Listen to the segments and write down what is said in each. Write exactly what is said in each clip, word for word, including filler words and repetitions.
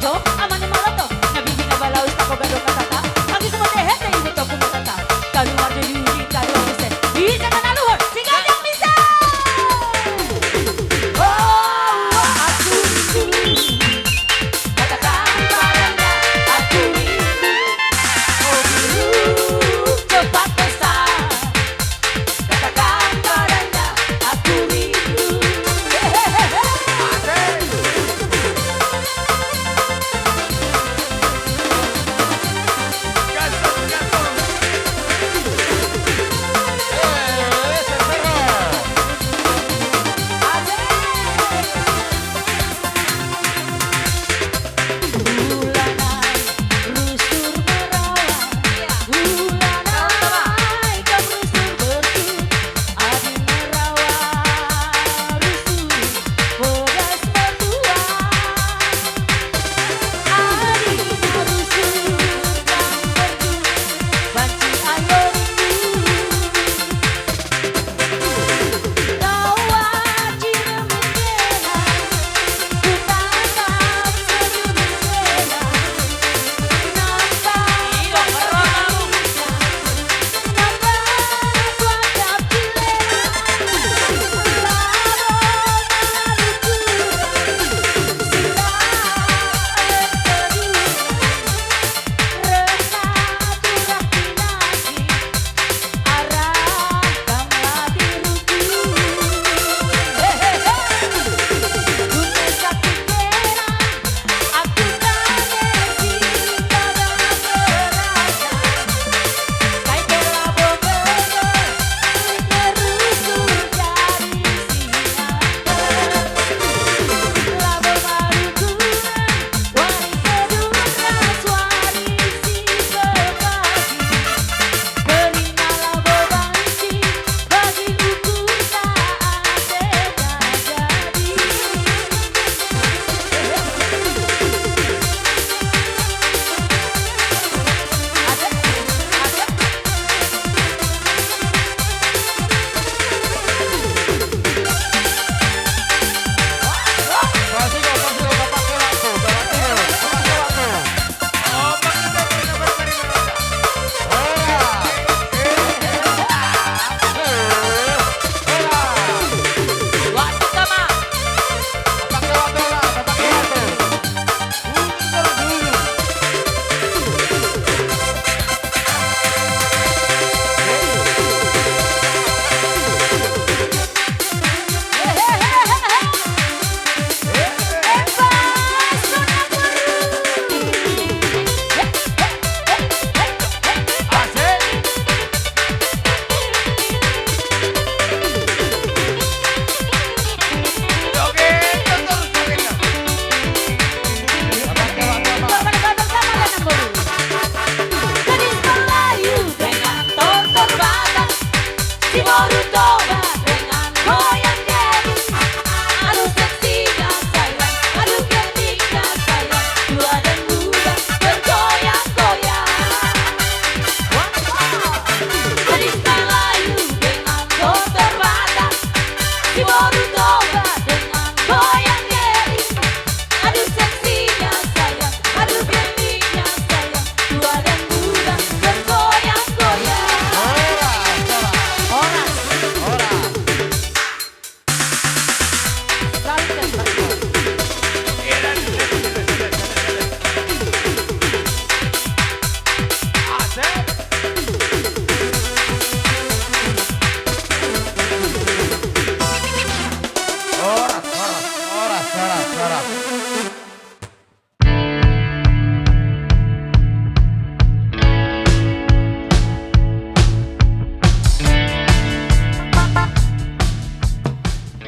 Jo, amane moloto, na bibina balaus tako gadong kasata, anggi sumode hete ibu toko matata, kalu marjo diuji, kalu anggi se, bisa tanaluhon, si ganjang bisa. Oh, aku rindu. Katakan padanya, aku rindu. Oh, biru, cepat pesan. Katakan padanya, aku rindu. Asik. Gas terus, gas terus. Eh, Sentero. Asik.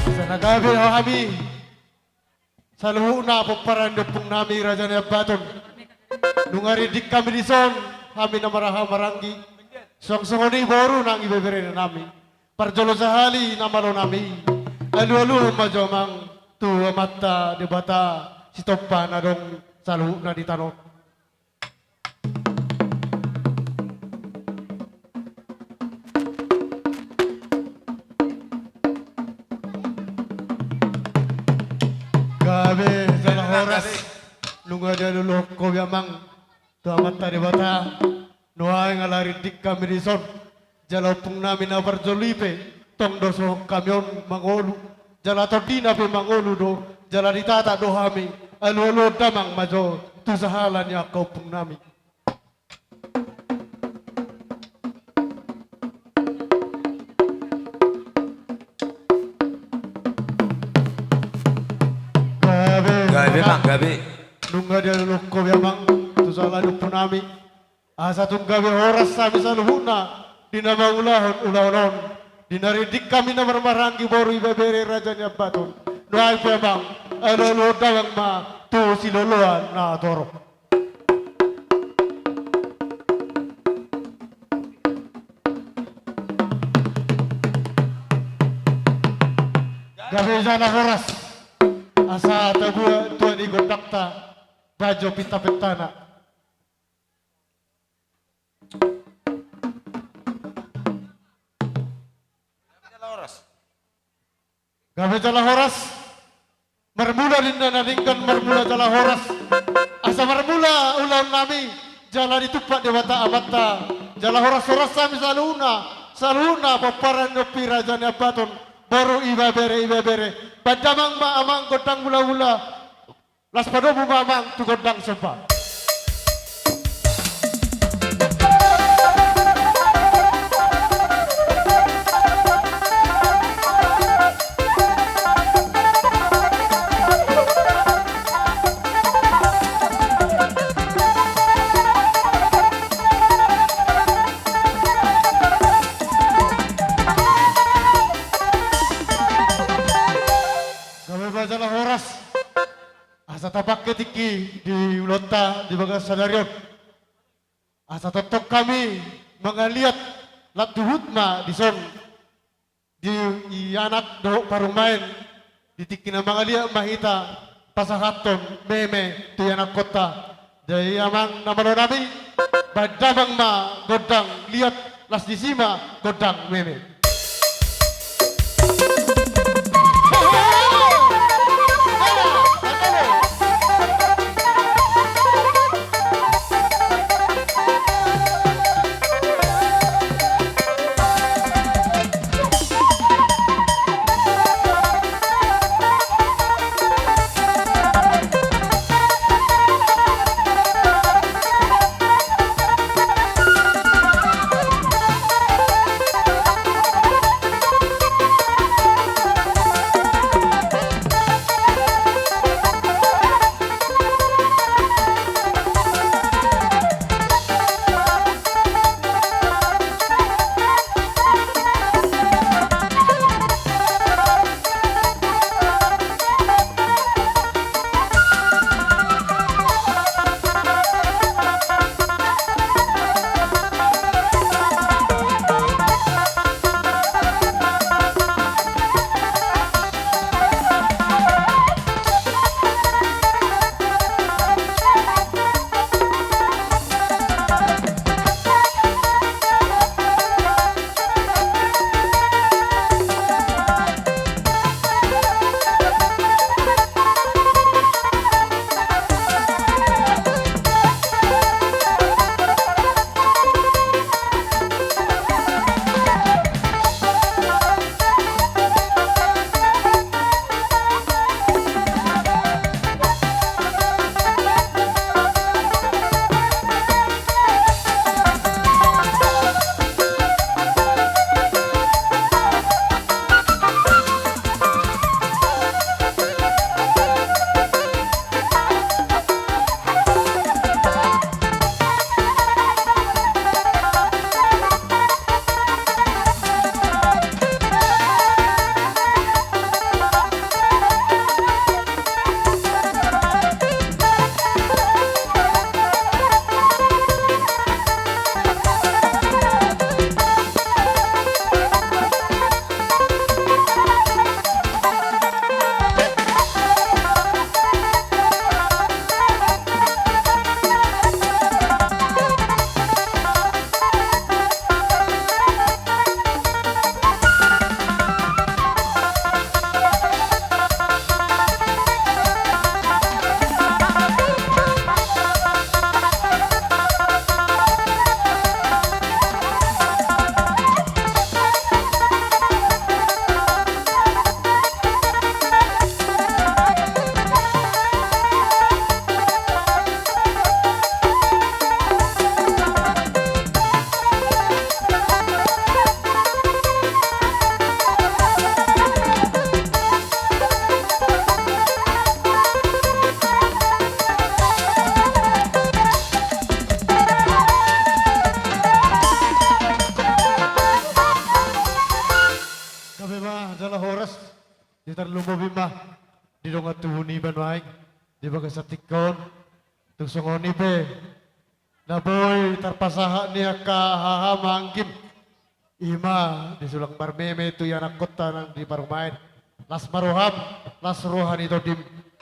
Asa na gabe hami saluhutna pomparan ni ompung nami Raja Nai Ambaton. Nunga ringgit hami dison, hami na marhaha maranggi. Suang songon i boru nang ibebere nami. Parjolo sahali na malo nami, alualuhon ma jo amang tu Amanta Debata Sitompa na adong saluhutna di tano. Gabe jala horas. Nunga Dialualuhon ho be amang tu Amanta Debata. Nuaeng ala ringgit hami dison, jala ompungnami na parjolo i pe tong do songon hami on mangolu, jala tondina pe mangolu do, jala ditata do hami. Alualuhon damang ma jo tu sahala ni angka ompungnami. Gabe. Gabe, Bang, gabe. Nunga dialualuhon ho be amang tu sahala ni ompungnami, asa tung gabe horas hami saluhutna di na mangulahon ulaon on, di na ringgit hami na marhahamaranggi boru ibebere raja ni ambaton. Nuaeng pe amang, alualuhon damang ma tu siloloan na torop. Gabe jala horas. Asa tabuat tua ni gondangta bajo pintapintana. Jala horas. Gabe jala horas. Marmula ninna na denggan, marmula jala horas. Asa marmula ulaonnami jala ditumpak Debata Amanta. Jala horas-horas hami saluhutna, saluhutna pomparan ni ompu i raja ni ambaton, boru ibebere, ibebere. Baen damang ma amang gondang mulamula. Laos padomu ma amang tu gondang somba. Gabe ma jala horas. Asa tapangke tingki di ulaonta di bagasan sadari on. Asa tongtong hami mangaliat, lam huhut ma dison di anak dohot parumaen, di tingki na mangaliat ma hita pasahathon meme tu ianakkonta. Jadi amang na malonami, baen damang ma gondang liat, laos disi ma gondang meme. Lumobi ma di dongan tubu niba nuaeng di bagasan tingki on. Tung songon i pe na boi tarpasahat ni angka haha manggim, i ma di sulang marmeme tu ianakkonta nang di parumaen. Las ma roham, las roha ni tondim.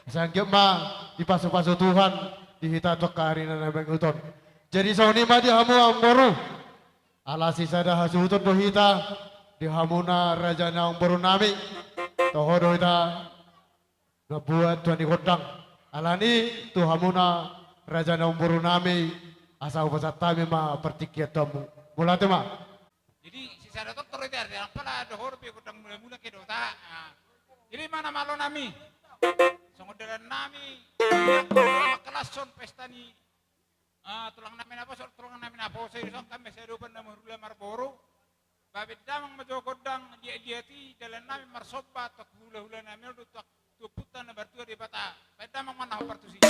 Sai anggiat ma dipasupasu Tuhan di hita tu angka ari na naeng mangihuthon. Jadi songon i ma di hamu amangboru. Ala sisada hasuhuton do hita di hamuna raja ni amangboru nami. Toho do hita na buat tua ni gondang. Alani tu hamuna raja ni amangboru nami, asa hupasahat hami ma partingkian tu hamu. Mauliate ma. Jadi sisada tontor ita, di apala dohor pe gondang mula-mula ke dota. Ah. Jadi ma na malo nami. Songon dalan nami. Ia mangkalashon pesta ni Ah, tulang nami naposo, tulang nami naposo, i songon hami sadopan na marhula marboru. Bahen damang ma jo gondang liat-liat i, dalan nami marsomba tu hula-hula nami on, tu, tu Ompunta na martua Debata. Bahen damang ma na hombar tusi.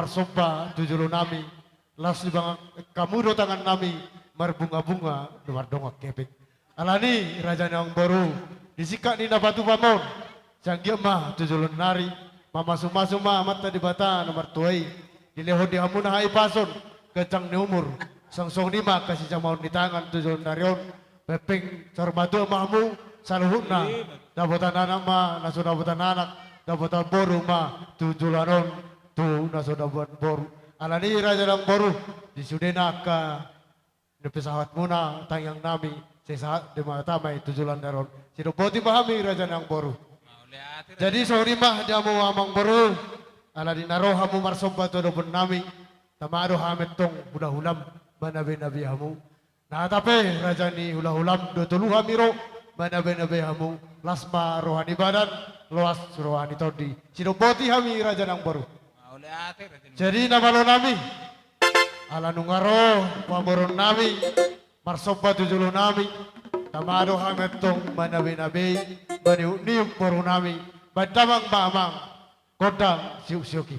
marsomba tu jolo nami, laos dibangan hamu do tangan nami, marbunga-bunga, mardongan hepeng. Alani, raja ni amangboru, di singkat ni na patupahon, sai anggiat ma tu joloan ni ari, mamasu-masu ma Amanta Debata na martua i, dilehon di hamu na hahipason, ganjang ni umur, songon i ma hasijamaon ni tangan tu joloan ni ari on, hepeng saur matua ma hamu, saluhutna, dapotan anak ma, na so dapotan anak, dapotan boru ma, tu joloan on, tu na so dapotan boru. Alani, raja ni amangboru, di sudena angka na pesahat muna tangiang nami, sai sahat Debata ma i tu joloan ni ari on. Sidok boti ma hami, raja ni amangboru. Jadi songon i ma di hamu amangboru, ala di na ro hamu marsomba tu adopan nami, tama do hami antong hula-hulam, manabe-nabe hamu. Na hata pe, raja ni hula-hulam, do tolu hami ro, manabe-nabe hamu, las ma roha ni badan, loas roha ni tondi. Sidok boti hami, raja ni amangboru. Jadi na malo nami, ala nunga ro pamoruon nami, marsomba tu jolo nami, tama do hami antong manabe-nabe, maniuk-niuk boru nami, baen damang ma amang, gondang siuk-siuk i.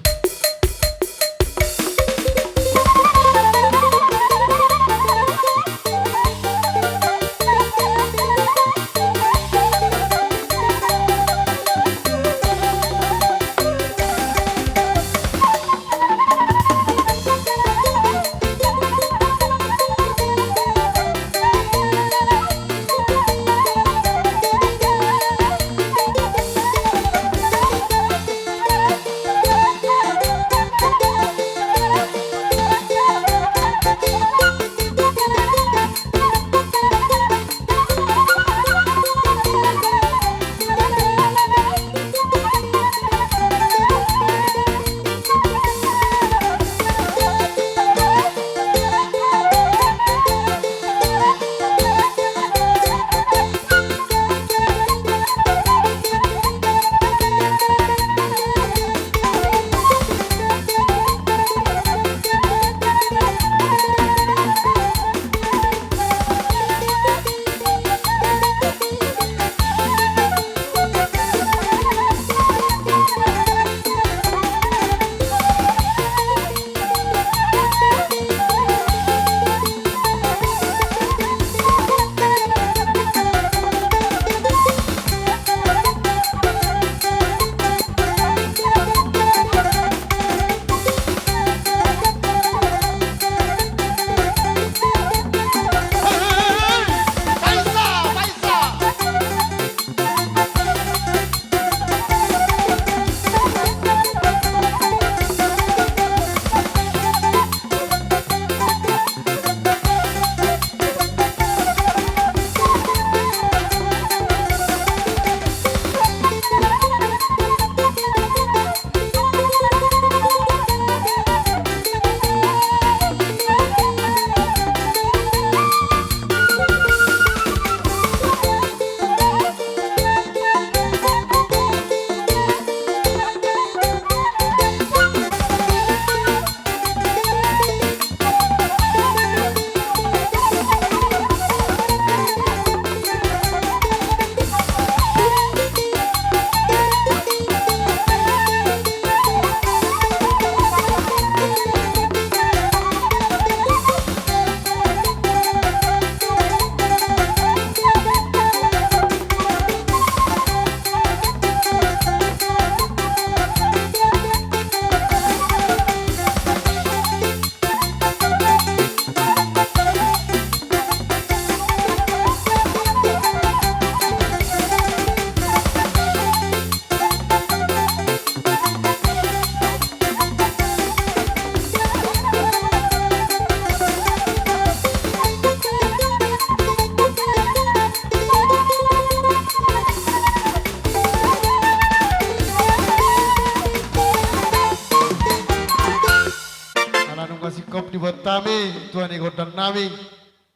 Ala nunga singkop dibuat hami, tua ni gondang nami.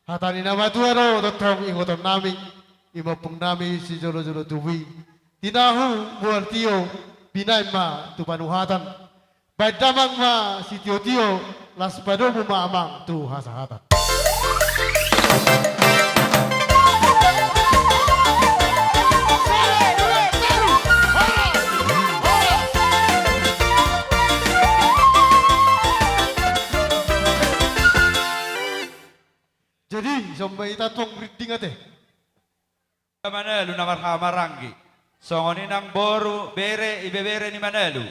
Hata ni na matua do tongtong ingoton nami, i ma ompung nami sijolo-jolo tubu i. Tinahu mual tio, binaen ma tu panuhatan. Baen damang ma sitio-tio, laos padomu ma amang tu hasahatan. Baen hita tong rinding ate. Manalu na marhahamaranggi. Songon i nang boru, bere, ibebere ni Manalu.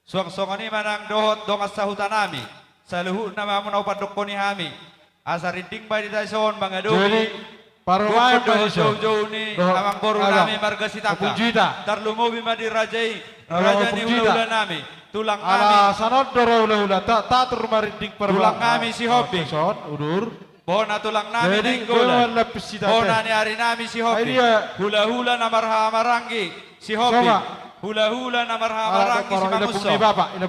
Suang songon i ma nang dohot dongan sahutanami. Saluhutna ma hamu na hupandokkoni hami. Asa rinding ma di hita dison mangadopi. Jadi, parumaen ma dison. Dohot joujou ni amangboru nami marga Sitanggang. Tarlumobi ma di raja i, raja ni hulahulanami. Tulang nami. Ala sanon do ro hulahulanta, tatur ma rinding parumaen. Tulang nami Sihombing. Bona tulang nami Nainggolan. Bona ni ari nami Sihombing. Hulahula na marhahamaranggi Sihombing. Hulahula na marhahamaranggi Simangunsong.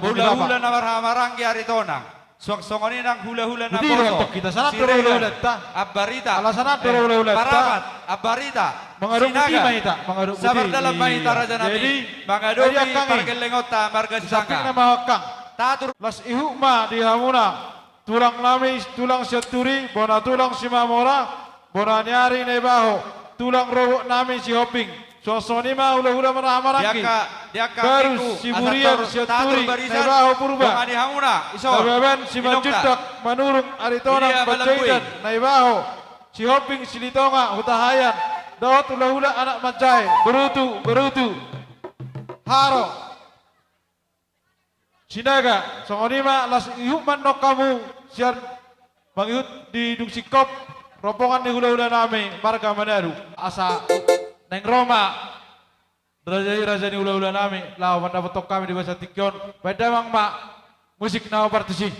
Hulahula na marhahamaranggi Aritonang. Suang songon i nang hulahula na poso. Siregar, Ambarita, Parapat, Ambarita, Sinaga. Sapardalan ma hita raja nami mangadopi pargellengonta marga Sitanggang. Tatur. Las ihut ma di hamuna. Tulang nami, tulang Sianturi, bona tulang Simamora, bona ni ari Naibaho, tulang rorobot nami Sihombing, suang songon i ma hulahula marhahamaranggi. Baru Siburian, Sianturi, Naibaho, Purba. Nababan Simanjuntak, Manurung, Aritonang, Panjaitan, Naibaho, Sihombing, Silitonga, Hutahaean, dohot hulahula anak manjae, Borutu, Borutu, Haro. Sinaga, songon i ma las ihut ma annon hamu sian mangihut di dung singkop rombongan ni hulahula nami marga Manalu. Asa naeng ro ma raja i raja ni hulahula nami laho mandapothon hami di bagasan tingki on. Baen damang ma musik na hombar tusi.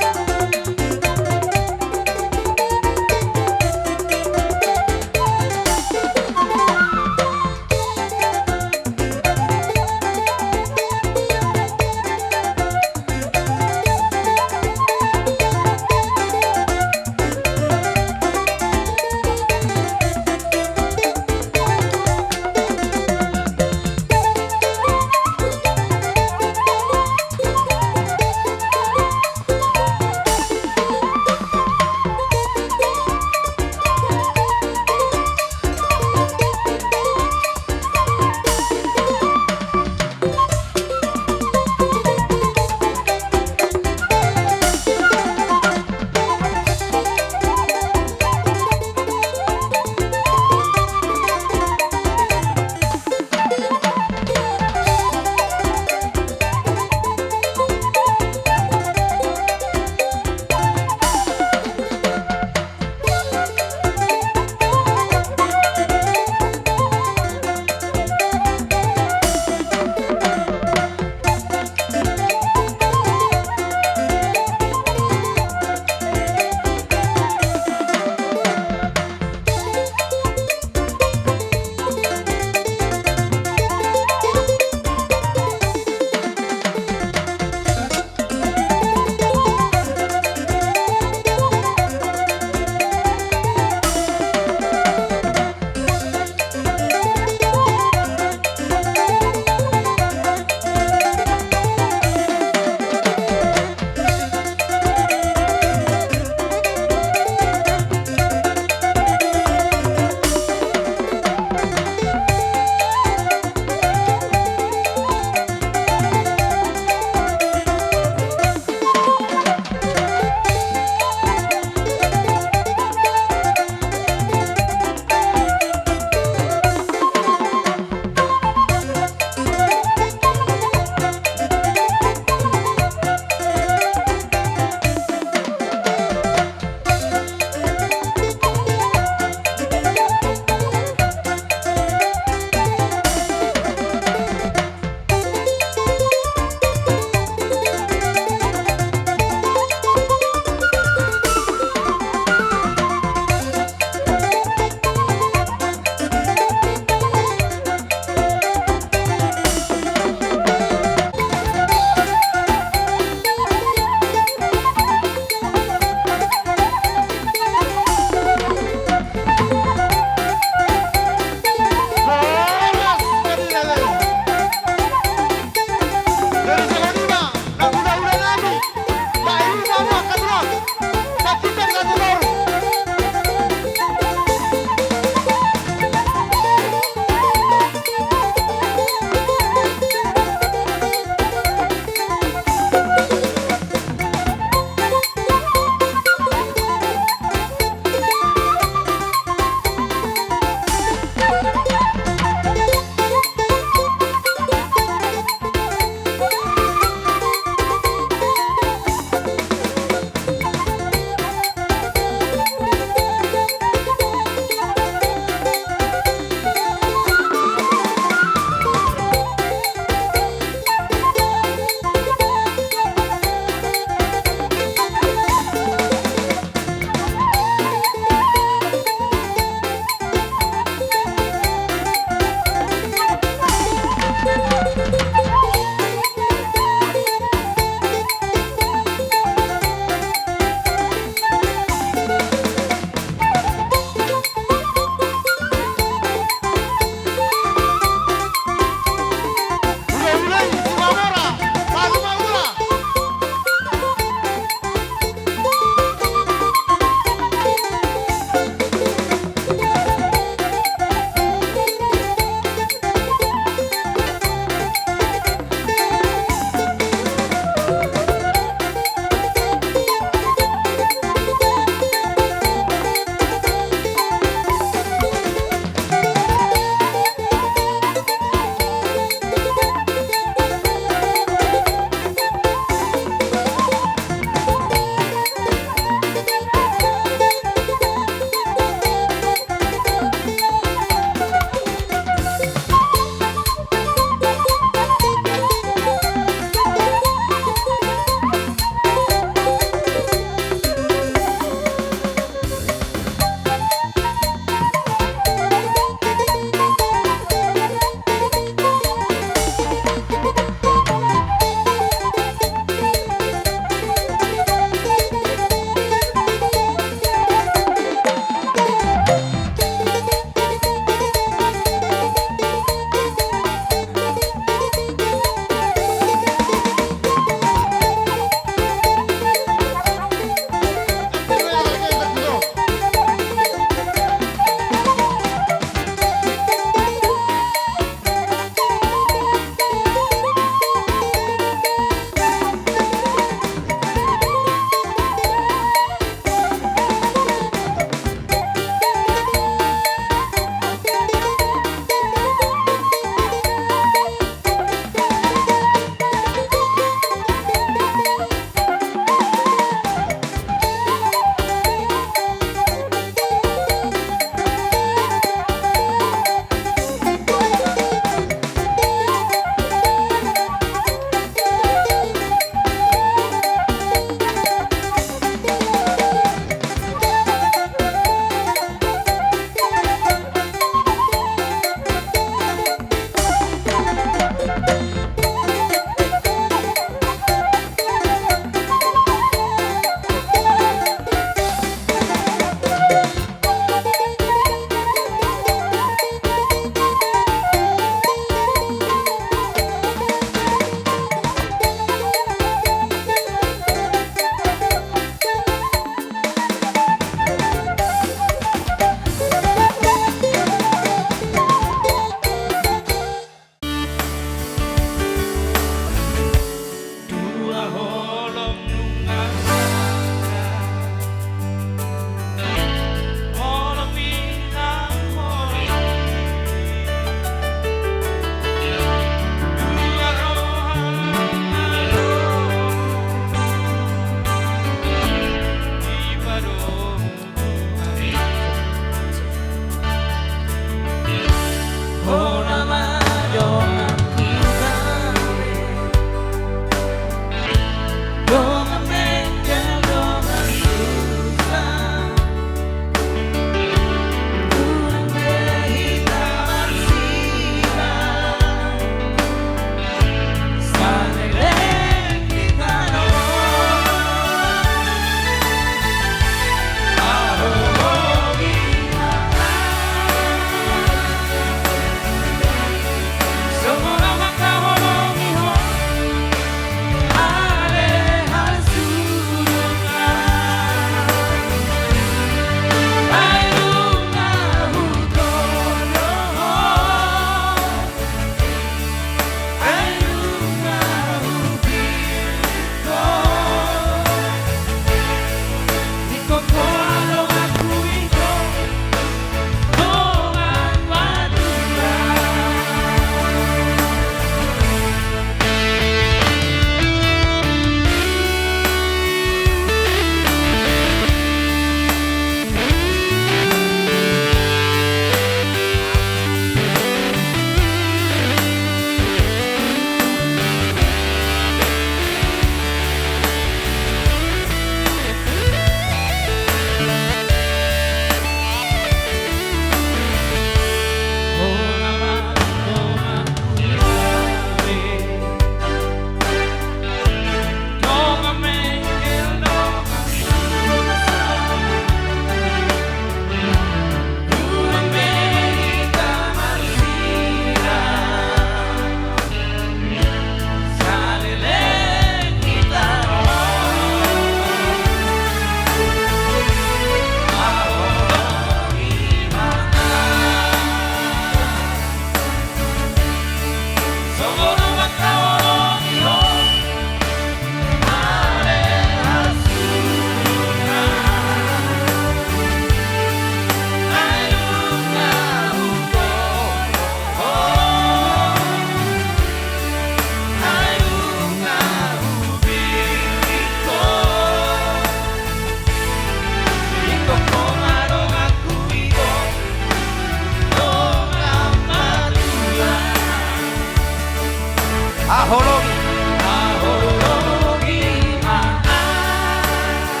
Aholongi. Aholongi ma ahu.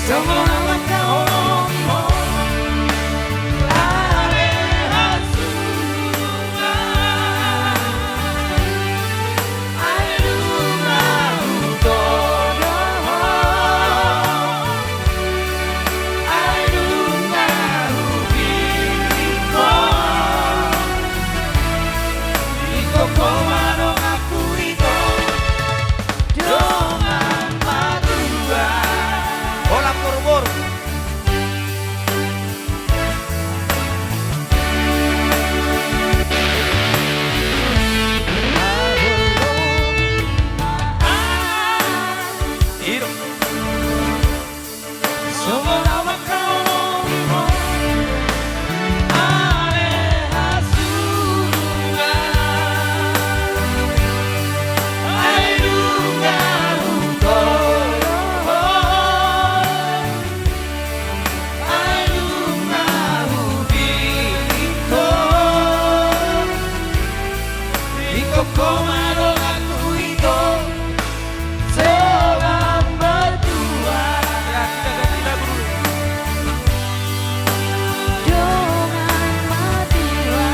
Songon ahu mangkaholongi ho. Ale hasurungan. Ai nunga hutodo ho. Ai nunga hupillit ho. Ingkon ho ma donganku ito, dongan matua. Holan boruboru. Ai nunga hupillit ho. Ingkon ho ma donganku ito, dongan matua. Ya, kita ganti lagu dulu. Dongan matua.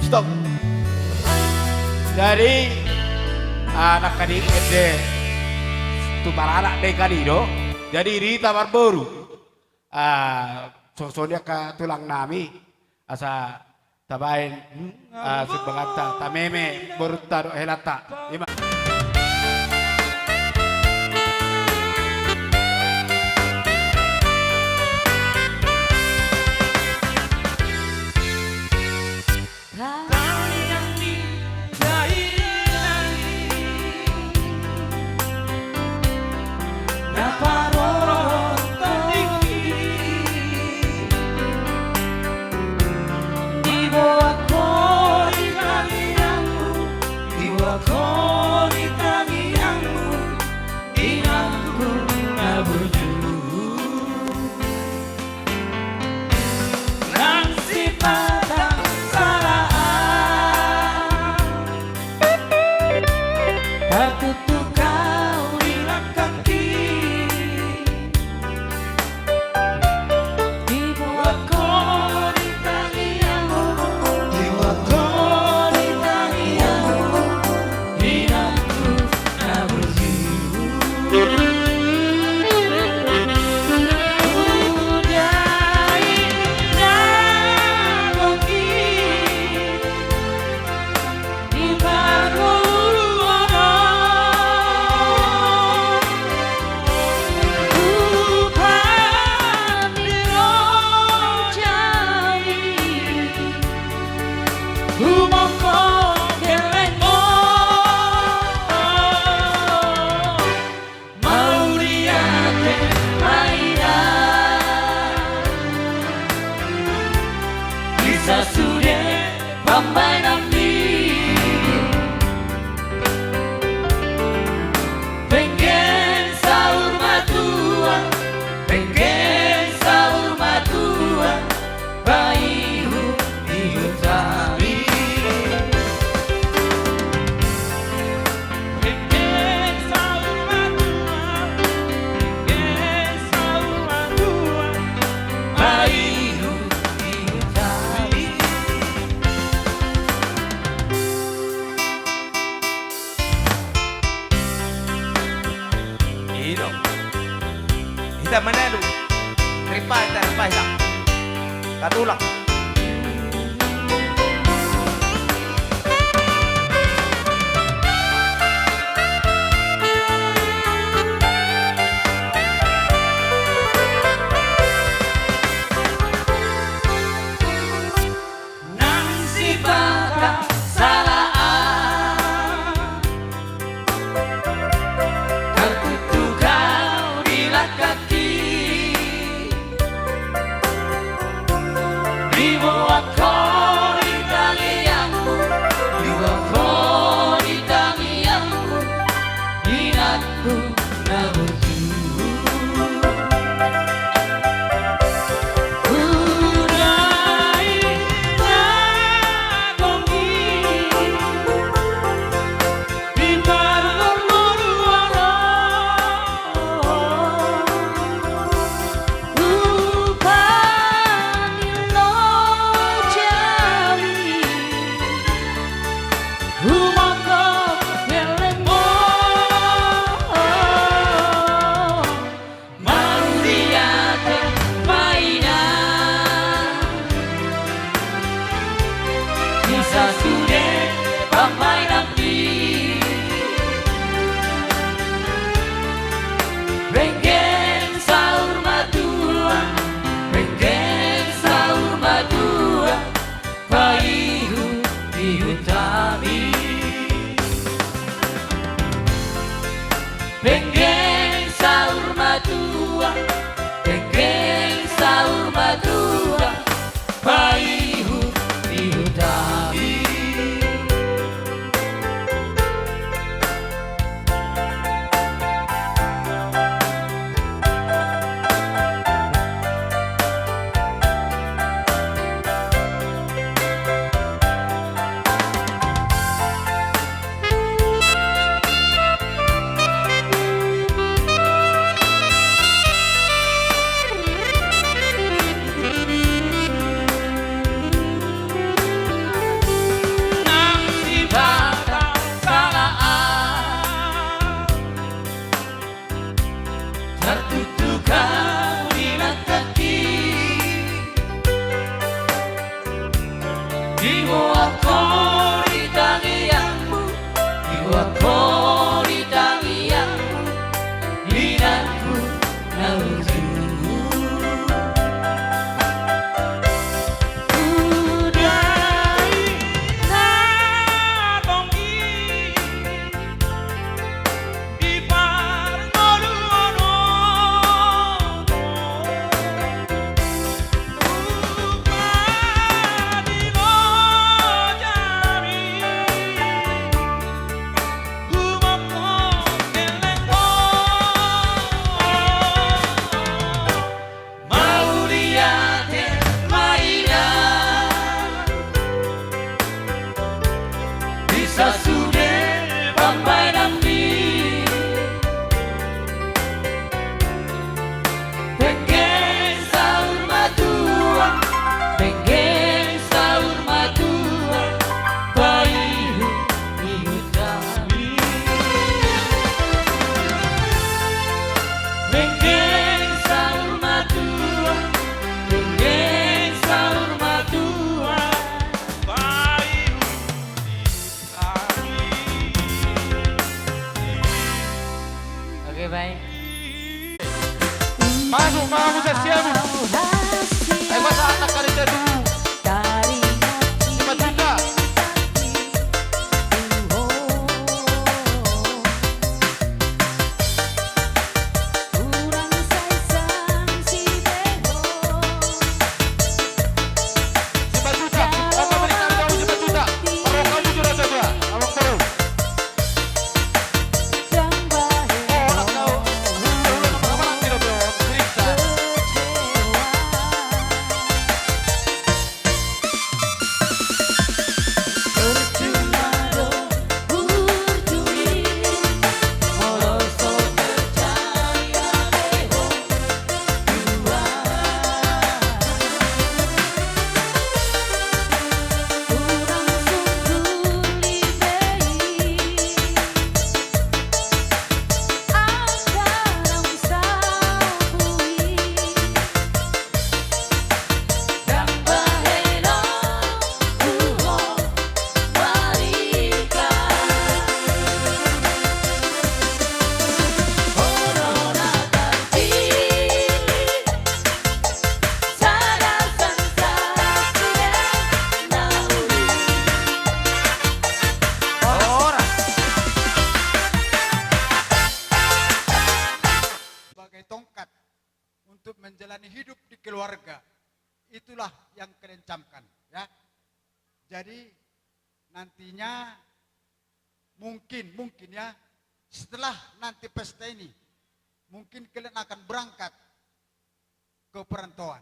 Stop. Jadi, anak tadi ende tu paranak dei kali do. Jadi, di hita marboru. Ah, songon i angka tulang nami, asa tabaen, ah, sumbanganta, tameme borunta dohot helanta. Ima. Tangiang ni dainang i, na paroronta tingki, diboan ho di tangiangmu, diboan ho di tangiangmu, inangku na burju. Nang sipata salaan, tartutup ho di langkangki. Diboan ho di tangiangmu, diboan ho di tangiangmu. Inangku na burju. Uda i nangkin di parngoluon on. Tuhan di roja i. Humongkop hepengmu, mauliate ma inang, di sasude pambahenanmi. Penggeng saur matua, penggeng saur matua, bayu ihut hami. Penggeng saur matua, penggeng saur matua, bayu ihut hami. I do. Hita manalu. Ripa hita, ripa hita. Katulang. Nang sipata salaan, tartutup ho di Mauliate ma inang di sasude pambahenanmi. Penggeng saur matua, penggeng saur matua, paihut-ihut hami. Penggeng saur matua, penggeng saur matua, paihut-ihut hami. Nang sipata salaan. Tartutukan di langkangki. Diboan ho di tangiangmu, diboan ho di tangiangmu, inangku na luju. Uda i na tonggi. Di parngoluon on, umpat di loja i, gumomgom geleng on. Mauliate ma inang di sasude pambahenanmi. Penggeng saur matua, penggeng saur matua, paihut-ihut hami. Penggeng saur matua, penggeng saur matua, paihut-ihut hami. Oke, baik. Masuk, masuk, siap. Ayo, masa anak karet jatuh. Lima juta. Lima juta. Lima juta. Baru kamu juara kedua. Abang baru. Sebagai tongkat untuk menjalani hidup di keluarga. Itulah yang kalian camkan, ya. Jadi, nantinya mungkin, mungkin ya, setelah nanti pesta ini, mungkin kalian akan berangkat ke perantauan.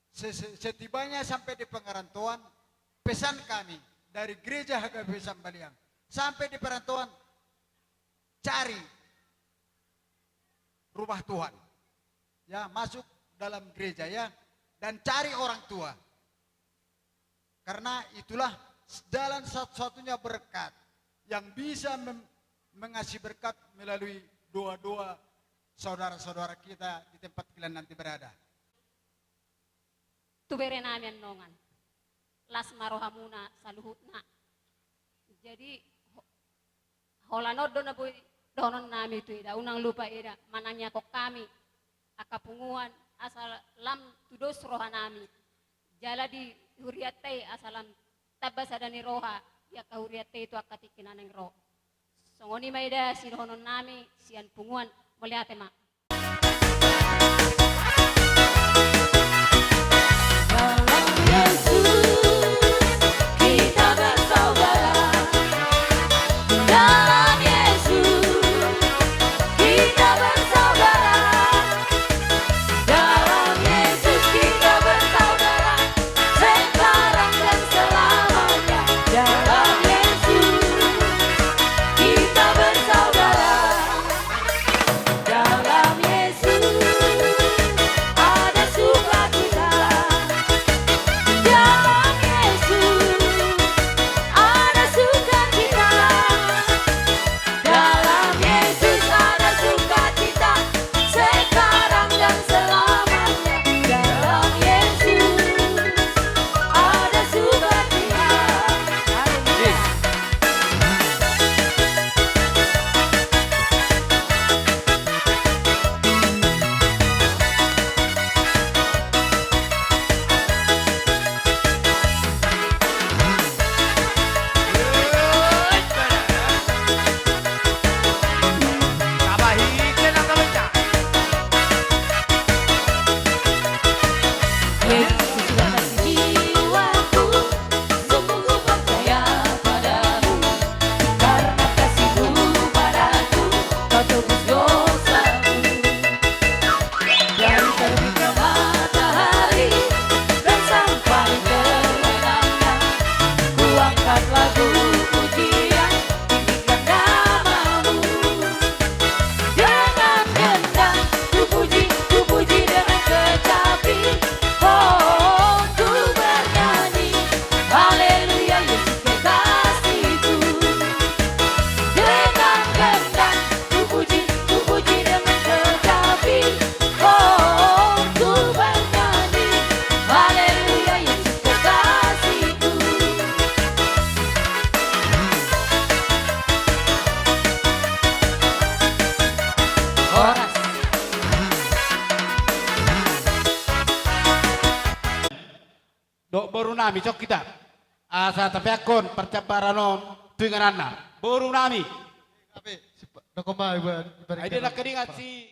Se-, se-, setibanya sampai di perantauan, pesan kami dari Gereja H K B P Sambaliang, sampai di perantauan, cari rumah Tuhan. Ya, masuk dalam gereja, ya, dan cari orang tua. Karena itulah jalan satu-satunya berkat yang bisa mem-, mengasih berkat melalui doa-doa saudara-saudara kita di tempat kalian nanti berada. Tu bere nami annon, las ma rohamuna saluhutna. Jadi, ho-, holan on do na boi dohonon nami tu eda, unang lupa eda, manangiangkon hami, angka punguan, asa lam tudos roha nami. Jala di hurianta i asa lam tamba sada ni roha, di angka hurianta i tu angka tingki na naeng ro. Songon i ma eda sidohonon nami, sian punguan, mauliate ma. Dalam Yesus kita bersaudara. Dalam Yesus kita bersaudara. Dalam Yesus kita bersaudara. Sekarang dan selamanya. Dalam Yesus kita bersaudara. Dalam Yesus ada sukacita. Dalam Yesus ada sukacita. Dalam Yesus ada sukacita. Sekarang dan selamanya. Dalam Yesus ada sukacita. Haleluya. Yesus, sudah kasih jiwaku. Sungguh ku percaya padamu, karena kasih-Mu padaku, Kau tebus dosaku. Dari terbitnya matahari dan sampai terbenamnya, ku angkat lagu pujian, tinggikan nama-Mu. Dengan gendang ku puji, ku puji dengan kecapi. Oh, ku bernyanyi, haleluya, Yesus kekasihku. Dengan gendang ku puji, ku puji dengan kecapi. Oh, ku bernyanyi, haleluya, Yesus kekasihku. Horas. Dok boru nami, cok hita. Asa tapeakkon parjambaran on tu ingananna. Boru nami. Ai dia nangkin ingan si